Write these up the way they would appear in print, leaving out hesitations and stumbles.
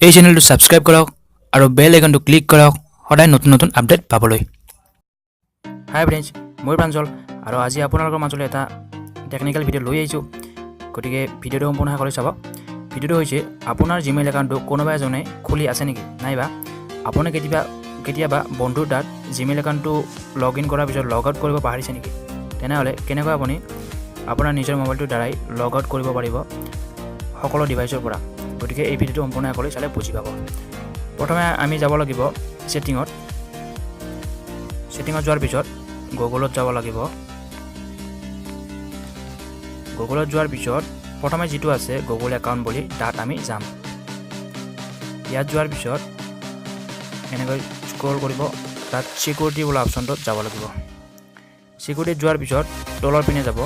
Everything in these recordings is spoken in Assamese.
এই চেনেলটো ছাবস্ক্ৰাইব কৰক আৰু বেল আইকনটো ক্লিক কৰক সদায় নতুন নতুন আপডেট পাবলৈ। হাই ফ্ৰেণ্ডছ, মই প্ৰাঞ্জল আৰু আজি আপোনালোকৰ মাজলৈ এটা টেকনিকেল ভিডিঅ' লৈ আহিছোঁ। গতিকে ভিডিঅ'টো সম্পূৰ্ণ শেষলৈ চাব। ভিডিঅ'টো হৈছে আপোনাৰ জিমেইল একাউণ্টটো কোনোবা এজনে খুলি আছে নেকি, নাইবা আপুনি কেতিয়াবা কেতিয়াবা বন্ধুৰ তাত জিমেইল একাউণ্টটো লগ ইন কৰাৰ পিছত লগ আউট কৰিব পাহৰিছে নেকি? তেনেহ'লে কেনেকৈ আপুনি আপোনাৰ নিজৰ মোবাইলটোৰ দ্বাৰাই লগ আউট কৰিব পাৰিব সকলো ডিভাইচৰ পৰা? গতিকে এই ভিডিঅ'টো সম্পূৰ্ণ শেষলৈ চালে বুজি পাব। প্ৰথমে আমি যাব লাগিব ছেটিঙত। ছেটিঙত যোৱাৰ পিছত গুগলত যাব লাগিব। গুগলত যোৱাৰ পিছত প্ৰথমে যিটো আছে গুগল একাউণ্ট বুলি, তাত আমি যাম। ইয়াত যোৱাৰ পিছত এনেকৈ স্ক্ৰল কৰিব, তাত ছিকিউৰিটি বোলা অপশ্যনটোত যাব লাগিব। ছিকিউৰিটিত যোৱাৰ পিছত তলৰ পিনে যাব।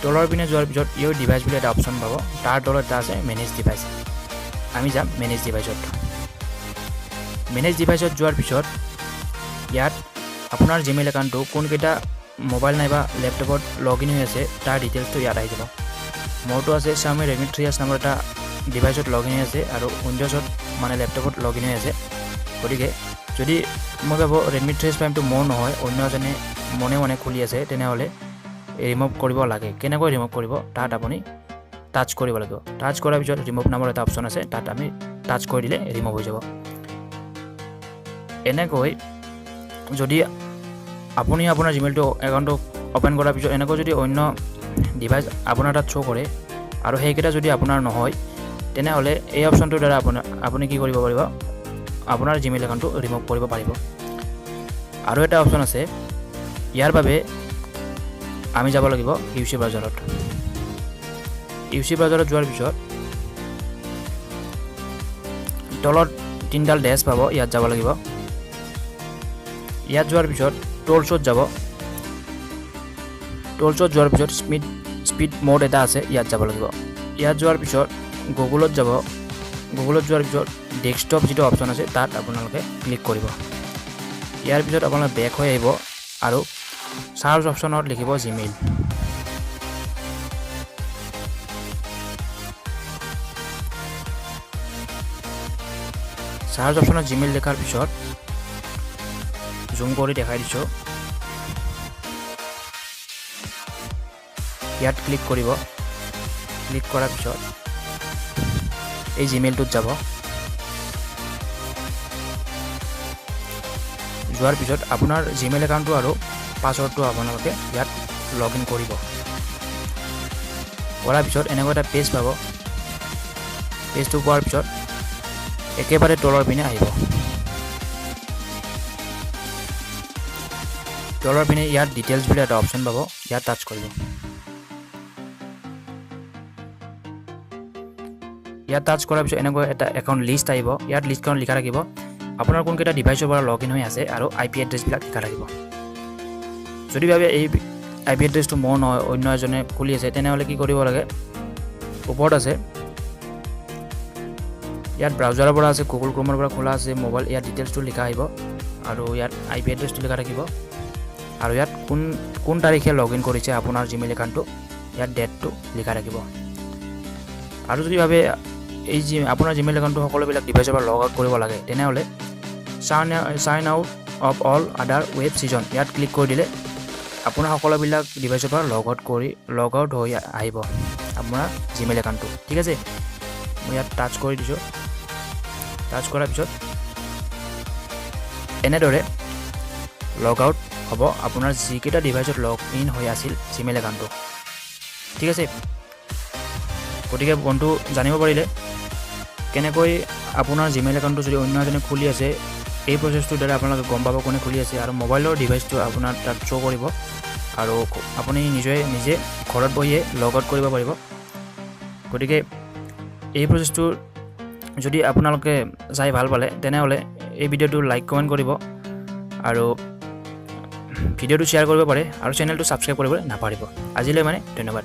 তলৰ পিনে যোৱাৰ পিছত ইয়ৰ ডিভাইচ বুলি এটা অপশ্যন পাব। তাৰ তলত এটা আছে মেনেজ ডিভাইচ। আমি যাম মেনেজ ডিভাইচত। মেনেজ ডিভাইচত যোৱাৰ পিছত ইয়াত আপোনাৰ জিমেইল একাউণ্টটো কোনকেইটা মোবাইল নাইবা লেপটপত লগ ইন হৈ আছে, তাৰ ডিটেইলছটো ইয়াত আহি যাব। মোৰটো আছে Xiaomi Redmi 3S নামৰ এটা ডিভাইচত লগ ইন হৈ আছে আৰু উইণ্ড'জত, মানে লেপটপত লগ ইন হৈ আছে। গতিকে যদি মই ভাবোঁ ৰেডমি 3S প্ৰাইমটো মোৰ নহয়, অন্য এজনে মনে মনে খুলি আছে, তেনেহ'লে ৰিমুভ কৰিব লাগে। কেনেকৈ ৰিমুভ কৰিব? তাত আপুনি টাচ কৰিব লাগিব। টাচ কৰাৰ পিছত ৰিমুভ নামৰ এটা অপশ্যন আছে, তাত আমি টাচ কৰি দিলে ৰিমুভ হৈ যাব। এনেকৈ যদি আপুনি আপোনাৰ জিমেইলটো একাউণ্টটো অ'পেন কৰাৰ পিছত এনেকৈ যদি অন্য ডিভাইচ আপোনাৰ তাত শ্ব' কৰে আৰু সেইকেইটা যদি আপোনাৰ নহয়, তেনেহ'লে এই অপশ্যনটোৰ দ্বাৰা আপুনি কি কৰিব পাৰিব? আপোনাৰ জিমেইল একাউণ্টটো ৰিমুভ কৰিব পাৰিব। আৰু এটা অপশ্যন আছে। ইয়াৰ বাবে আমি যাব লাগিব ইউ চি ব্ৰাউজাৰত। ইউ চি ব্ৰাউজাৰত যোৱাৰ পিছত তলত তিনিডাল ডেছ পাব, ইয়াত যাব লাগিব। ইয়াত যোৱাৰ পিছত টুলছত যাব। টুলছত যোৱাৰ পিছত স্পীড স্পীড মোড এটা আছে, ইয়াত যাব লাগিব। ইয়াত যোৱাৰ পিছত গুগলত যাব। গুগলত যোৱাৰ পিছত ডেস্কটপ যিটো অপশ্যন আছে, তাত আপোনালোকে ক্লিক কৰিব। ইয়াৰ পিছত আপোনালোকে বেক হৈ আহিব আৰু চাৰ্চ অপশ্যনত লিখিব জিমেইল। চাৰ্চ অপশ্যনত জিমেইল লিখাৰ পিছত জুম কৰি দেখাই দিছোঁ। ইয়াত ক্লিক কৰিব। ক্লিক কৰাৰ পিছত এই জিমেইলটোত যাব। যোৱাৰ পিছত আপোনাৰ জিমেইল একাউণ্টটো আৰু পাছৱৰ্ডটো আপোনালোকে ইয়াত লগ ইন কৰিব। কৰাৰ পিছত এনেকুৱা এটা পেজ পাব। পেজটো পোৱাৰ পিছত একেবাৰে তলৰ পিনে আহিব। তলৰ পিনে ইয়াত ডিটেইলছ বুলি এটা অপশ্যন পাব, ইয়াত টাচ কৰিব। ইয়াত টাচ কৰাৰ পিছত এনেকুৱা এটা একাউণ্ট লিষ্ট আহিব। ইয়াত লিষ্টখনত লিখা থাকিব আপোনাৰ কোনকেইটা ডিভাইচৰ পৰা লগ ইন হৈ আছে আৰু আই পি এড্ৰেছবিলাক লিখা থাকিব। যদি ভাবে এই আই পি এড্ৰেছটো মোৰ নহয়, অন্য এজনে খুলি আছে, তেনেহ'লে কি কৰিব লাগে? ওপৰত আছে ইয়াত ব্ৰাউজাৰৰ পৰা আছে, গুগল ক্ৰমৰ পৰা খোলা আছে মোবাইল, ইয়াত ডিটেইলছটো লিখা আহিব আৰু ইয়াত আই পি এড্ৰেছটো লিখা থাকিব আৰু ইয়াত কোন কোন তাৰিখে লগ ইন কৰিছে আপোনাৰ জিমেইল একাউণ্টটো, ইয়াত ডেটটো লিখা থাকিব। আৰু যদি ভাবে এই যি আপোনাৰ জিমেইল একাউণ্টটো সকলোবিলাক ডিভাইচৰ পৰা লগ আউট কৰিব লাগে, তেনেহ'লে sign out of all other web session, ইয়াত ক্লিক কৰি দিলে আপোনাৰ সকলোবিলাক ডিভাইচৰ পৰা লগ আউট কৰি লগ আউট হৈ আহিব আপোনাৰ জিমেইল একাউণ্টটো। ঠিক আছে, মই ইয়াত টাচ কৰি দিছোঁ। টাচ কৰাৰ পিছত এনেদৰে লগ আউট হ'ব আপোনাৰ যিকেইটা ডিভাইচত লগ ইন হৈ আছিল জিমেইল একাউণ্টটো। ঠিক আছে, গতিকে বন্ধু জানিব পাৰিলে কেনেকৈ আপোনাৰ জিমেইল একাউণ্টটো যদি অন্য এজনে খুলি আছে, এই প্ৰচেছটোৰ দ্বাৰা আপোনালোকে গম পাব কোনে খুলি আছে আৰু মোবাইলৰ ডিভাইচটো আপোনাৰ তাত শ্ব' কৰিব আৰু আপুনি নিজে নিজে ঘৰত বহিয়ে লগ আউট কৰিব পাৰিব। গতিকে এই প্ৰচেছটো যদি আপোনালোকে চাই ভাল পালে, তেনেহ'লে এই ভিডিঅ'টো লাইক, কমেণ্ট কৰিব আৰু ভিডিঅ'টো শ্বেয়াৰ কৰিব পাৰে আৰু চেনেলটো ছাবস্ক্ৰাইব কৰিবলৈ নাপাহৰিব। আজিলৈ মানে ধন্যবাদ।